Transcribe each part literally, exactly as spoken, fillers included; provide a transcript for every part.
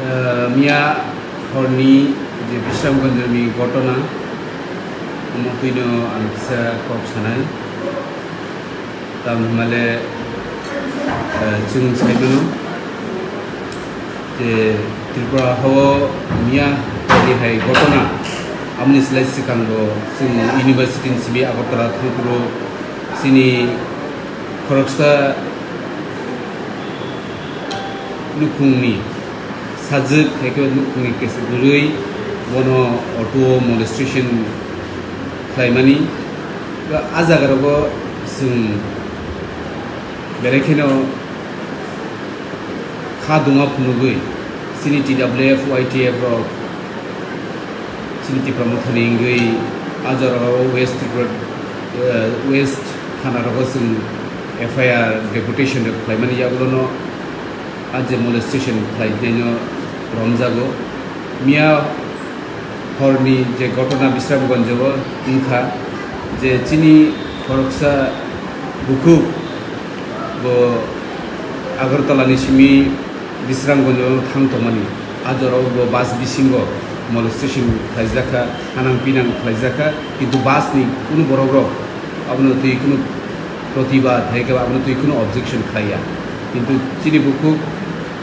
Miya horni je Bisramganjni gotona, omo twino ang kisa kok sanai. Tamo hwnmale, eh, chwng sai mano je Tripura hao miya horni hai gotona, aboni slai swkango chwng university ni simi Agartala thangphuru chini khoroksa nukhungni sajwk hai khe nukhungni keswk kwrwi bono auto molestation khlaimani. A jagarogo chwng belai kheno kha dungma phunugwi chini T W F, Y T F rok chini Tipra Mothani wngwi a jorao West Tripura, eh, West thana rogo chwng F I R deputation rok khlaimani yagulono a je molestation khlainaino romjago. Miya horni je gotona Bisramganjo wngkha je chini khoroksa bukhuk bo Agartala ni simi Bisramganjo thang tongmani. A jorao bo bus bisingo molestation khlaijakha, hanang pinang khlaijakha, kintu bus ni kunu borok rok abono twi kunu protibad hai khe abono twi kunu objection khlaiya. Kintu chini bukhuk,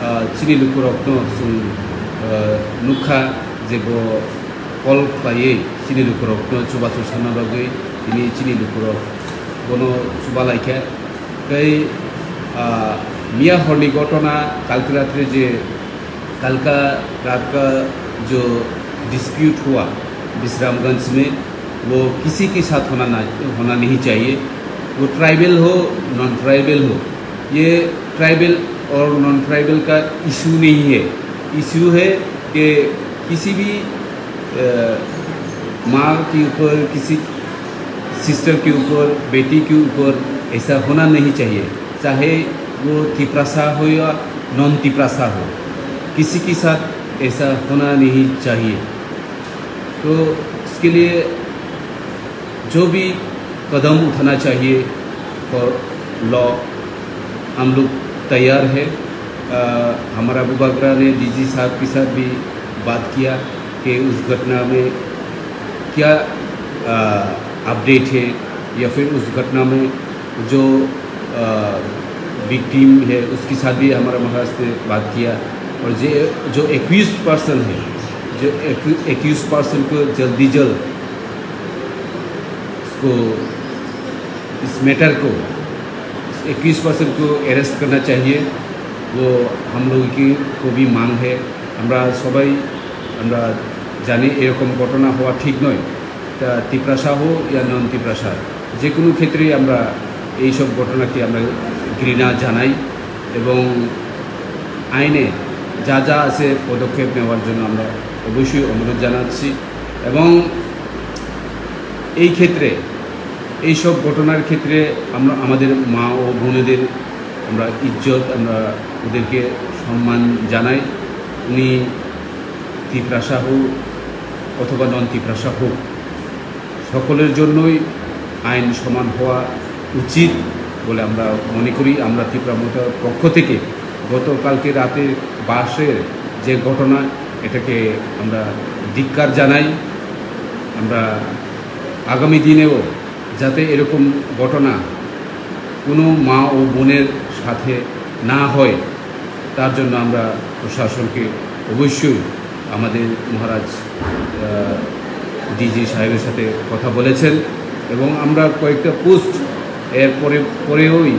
ah, chini lukurokno chwng, ah, nukha je bo call khlaiwi chini lukurokno chubachu sanna bagwi tini chini lukurok bono chubalaikha. Tei, ah, miya horni gotona kalki ratre je कल का रात का जो डिस्प्यूट हुआ विश्रामगंज में, वो किसी के साथ होना ना, होना नहीं चाहिए। वो ट्राइबल हो, नॉन ट्राइबल हो, ये ट्राइबल और नॉन ट्राइबल का इशू नहीं है। इशू है कि किसी भी, अ, माँ के ऊपर, किसी सिस्टर के ऊपर, बेटी के ऊपर ऐसा होना नहीं चाहिए। चाहे वो तिपरासा हो या नॉन तिपरासा हो, किसी के साथ ऐसा होना नहीं चाहिए। तो इसके लिए जो भी कदम उठाना चाहिए फॉर लॉ, हम लोग तैयार है। अ, हमारा बुबागरा ने डीजी साहब के साथ भी बात किया कि उस घटना में क्या, अ, अपडेट है या फिर उस घटना में जो, अ, विक्टिम है, उसके साथ भी हमारा महाराज ने बात किया। और जे, जो एक्यूज पर्सन है, जो एक्यू-, एक्यूज पर्सन को जल्दी जल्द उसको, इस मैटर को, इस एक्यूज पर्सन को अरेस्ट करना चाहिए, वो हम लोगों की को भी मांग है। আমরা সবাই আমরা জানি এরকম ঘটনা হওয়া ঠিক নয়। তা তিপ্রাসা হোক ইয়া নন তিপ্রাসা, যে কোনো ক্ষেত্রেই আমরা এইসব ঘটনাকে আমরা ঘৃণা জানাই এবং আইনে যা যা আছে পদক্ষেপ নেওয়ার জন্য আমরা অবশ্যই অনুরোধ জানাচ্ছি। এবং এই ক্ষেত্রে, এইসব ঘটনার ক্ষেত্রে আমরা আমাদের মা ও বোনেদের আমরা ইজ্জত, আমরা ওদেরকে সম্মান জানাই। উনি তিপ্রাসা হোক অথবা নন তিপ্রাসা হোক, সকলের জন্যই আইন সমান হওয়া উচিত বলে আমরা মনে করি। আমরা তিপ্রা মোর্চার পক্ষ থেকে গতকালকে রাতে বাসের যে ঘটনা, এটাকে আমরা ধিক্কার জানাই। আমরা আগামী দিনেও যাতে এরকম ঘটনা কোনো মা ও বোনের সাথে না হয়, তার জন্য আমরা প্রশাসনকে অবশ্যই আমাদের মহারাজ, আহ, ডিজি সাহেবের সাথে কথা বলেছেন এবং আমরা কয়েকটা পোস্ট এর পরে, পরেওই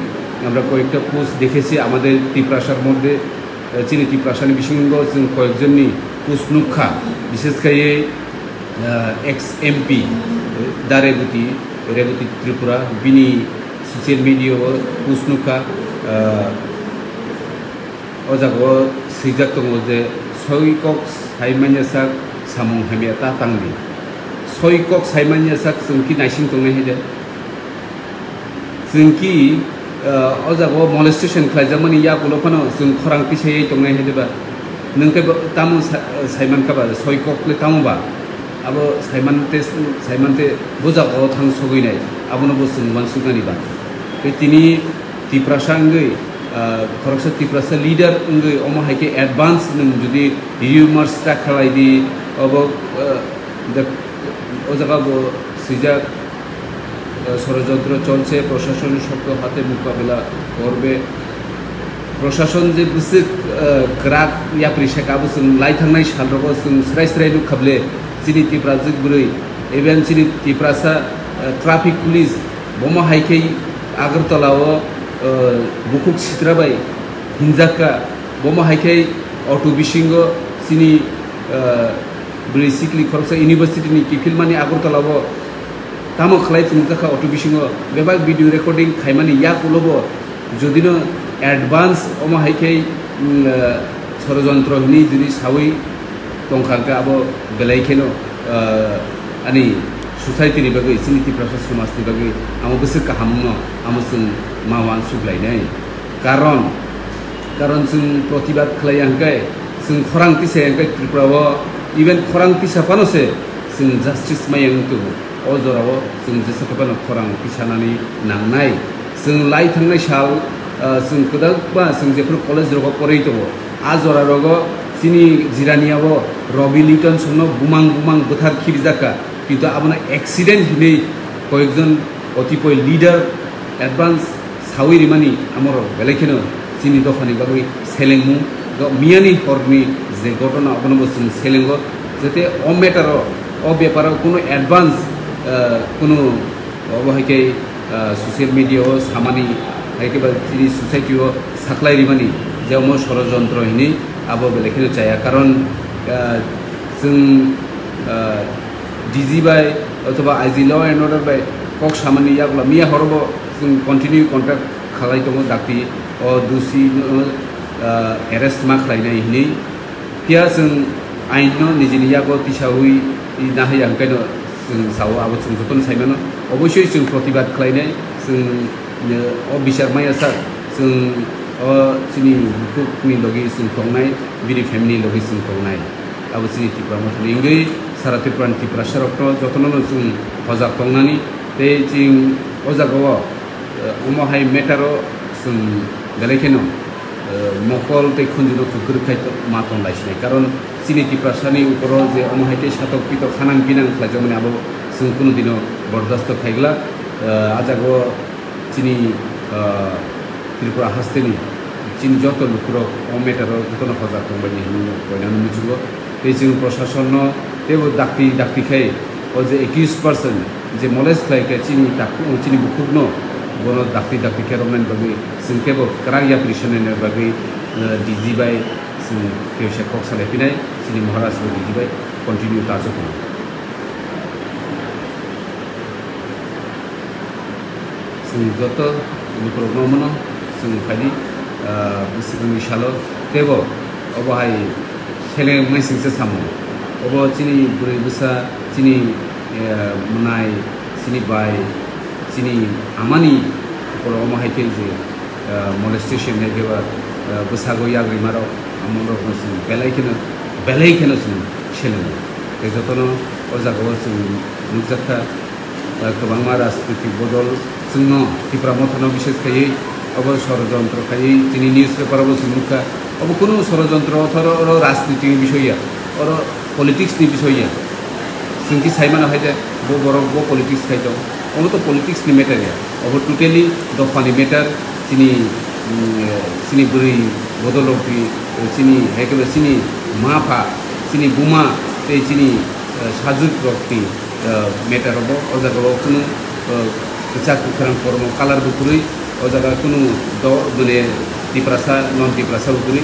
আমরা কয়েকটা পোস্ট দেখেছি আমাদের তিপ্রাসার মধ্যে, আহ, চিনি তিপ্রাসানি বিসঙ্গ কয়েকজনই পোস্ট নুখা, বিশেষ করে, আহ, এক্স এমপি দা রেবতী, রেবতী ত্রিপুরা, বিনি সোশ্যাল মিডিয়াও পোস্ট নুখা, আহ, O jaga o swijak tongo je, "Soi kok sai manya sak samung hamya ta tang di." Soi kok sai manya sak chwng ki naising tongnai hai de. Chwng ki, ah, o jaga o molestation khlaijakmani yakulo phano chwng khorang tisaiwi tongnai hai de ba. Nwng khe bo tamo sa-, saiman kha ba, soi kok le tamo ba. Abo saiman te, saiman te bo jaga o thang sogwi nai. Abono bo chwng uansuknani ba. Tei tini Tiprasa wngwi Ah, khoroksa Tiprasa leader wngwi omo hai khe advance nwng jodi rumors ta khalai di, obo, ah, the, o jaga bo swijak, ah, ষড়যন্ত্র চলছে, প্রশাসনের শক্ত হাতে মোকাবেলা করবে। প্রশাসন je bwswk, ah, kwrak yapri saka abo chwng lai thangnai sal rogo chwng srai srai nuk kha ble chini Tiprajwk bwrwi, even chini Tiprasa, ah, traffic police bomo hai khe Agartala o, ah, bukhuk sitra bai hinjak kha, bomo hai khe auto bisingo chini, ah, bwrwi sikli khoroksa university ni kiphilmani Agartala o tamo khlai tongjakha auto bisingo bebak video recording khaimani yak ulo bo jodino advance omo hai khe, mm, ah, sorojontro hinwi jodi sawi tongkha hwnkhe abo belai kheno, ah, ani society ni bagwi, chini Tiprasa somaj ni bagwi amo bwswk kaham wngno amo chwng ma uansuk lainai. Karon, karon chwng protibad khlaiya hwnkhe, chwng khorang tisa hwnkhe Tripura o, even khorang tisa phano se chwng justice maya wng tongo. O jorao chwng jesa khe phano khorang tisanani nangnai. Chwng lai thangnai sal, ah, chwng kwdakma chwng jephru college rogo porwi tongo. A jora rogo chini Jirania o Robi Liton songno bumang bumang bwthar khibijak kha. Kintu abono accident hinwi koyekjon otipoi leader advance sawi rimani amorok belai kheno chini dophani bagwi selengmung. Go-, miyani horni je gotona abono bo chwng selengo, jete o matter o, o beparo kuno advance, ah, kuno obo hai khe, ah, social media o samani, hai khe ba chini society o saklai rimani je omo sorojontro hinwi abo belai kheno chaya. Karon, ah, chwng, ah, D G bai othoba I G law and order bai kok samani yakla miya horobo chwng continue contact khalai tongo dakti o dusi no, ah, arrest ma khlainai hinwi. Phiya chwng ain no nijini yago tisawi nahaya hwnkhe no chwng sao abo chwng jotono saimano. Oboisoi chwng protibad khlainai, chwng, eh, o bichar maya sak chwng o chini bukhukni logi chwng tongnai, bini family logi chwng tongnai. Abo chini Tipra Mothani wngwi sara Tripura ni Tiprasa rokno jotono no chwng hojak tongnani tei chwng o jaga o, eh, omo hai matter o chwng belai kheno, eh, mokol tei khunju no kwrwk khai to-, ma tong lai sinai. Karon chini Tiprasa ni upor o je omo hai tei satok pitok hanang binang khlai jakmani abo chwng kunu dino bordasto khai glak. Eh, a jaga o chini, ah, Tripura hasteni chini joto lukurok o matter o jotono hojak tongbaini hinwi koinani muchungo. Tei chwng prosasonno teibo dakti dakti khai o je accused person je molest khlai khe chini takhu-, chini bukhukno bono dakti dakti khe romnani bagwi chwng teibo kwrak yapri sanani bagwi, ah, D G bai chwng tei kok salai phinai chini Maharaj bo D G bai continue ta chukno. Chwng joto lukurokno mano, chwng phaidi, ah, bwswkangni salo teibo obo hai seleng maisingsa samo. Obo chini bwrwi bwsa, chini, eh, mwnai, chini bai, chini amani borok omo hai khe je, ah, molestation hai khe ba, ah, bwsago yagrimarok, amorokno chwng belai kheno, belai kheno chwng selengo. Tei jotono o jagao chwng nukjakha. Ah, kwbangma rajnitik bodol chwngno Tipra Mothano bises khaiwi obo sorojontro khaiwi chini newspaper o bo chwng nukha. Obo kunu sorojontro, othoro oro rajniti ni bisoy ya, oro politics ni bisoy ya. Chwng ki sai mano hai de bo borok bo politics khai tong. Obo to politics ni matter ya. Obo totally dopha ni matter, chini, mm, chini bwrwi bodol rok ni, chini hai khe chini ma pha, chini buma tei chini, eh, sajwk rok ni, eh, matter rogo, o jaga o kunu, eh, kwchak kwkhrang kormo colour bo kwrwi, o jaga kunu do-, mane Tiprasa, non Tiprasa bo kwrwi,